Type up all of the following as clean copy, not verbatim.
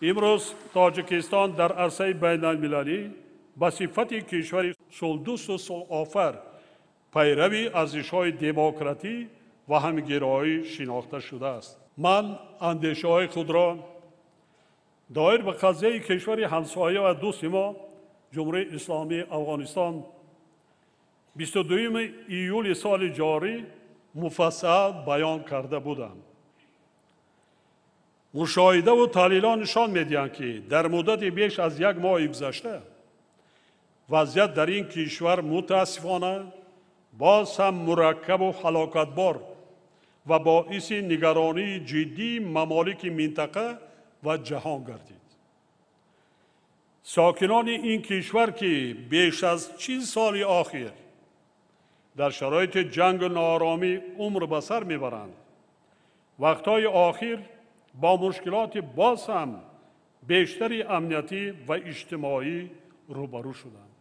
Имрӯз Тоҷикистон дар арсаи байналмилалӣ ба сифати кишвари сулҳдӯсту сулҳофар, пайрави арзишҳои демократӣ ва ҳамгироӣ шинохта шудааст. Ман андешаҳои худро доир ба қазияи кишвари ҳамсоя ва дӯсти мо, Ҷумҳурии Исломии Афғонистон, 22 июли соли ҷорӣ муфассал баён карда будам. Мушоҳидаву таҳлилҳо нишон медиҳанд, ки дар муддати беш аз як моҳи гузашта вазъият дар ин кишвар мутаассифона боз ҳам мураккабу ҳалокатбор ва боиси нигаронии ҷиддии мамолики минтақа ва ҷаҳон гардид. Сокинони ин кишвар, ки беш аз 40 соли охир дар шароити ҷангу нооромӣ умр ба сар мебаранд, вақтҳои охир бо мушкилоти боз ҳам бештари амниятӣ ва иҷтимоӣ рӯбарӯ шуданд.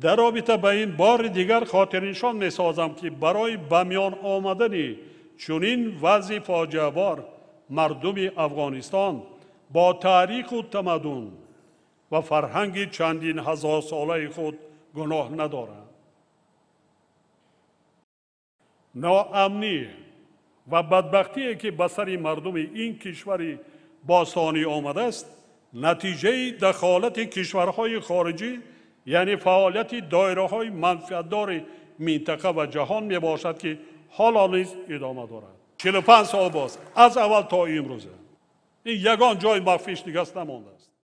Дар робита ба ин бори дигар хотирнишон месозам, ки барои ба миён омадани чунин вазъи фоҷиабор мардуми Афғонистон бо таъриху тамаддун ва фарҳанги чандин ҳазорсолаи худ гуноҳ надоранд. Ноамнӣ ва бадбахтие, ки ба сари мардуми ин кишвари бостонӣ омадааст, натиҷаи дахолати кишварҳои хориҷӣ, яъне фаъолияти доираҳои манфиатдори минтақа ва ҷаҳон мебошад, ки ҳоло низ идома дорад. 45 сол боз аз аввал то имрӯза ин ягон ҷои махфиш дигаст намонда.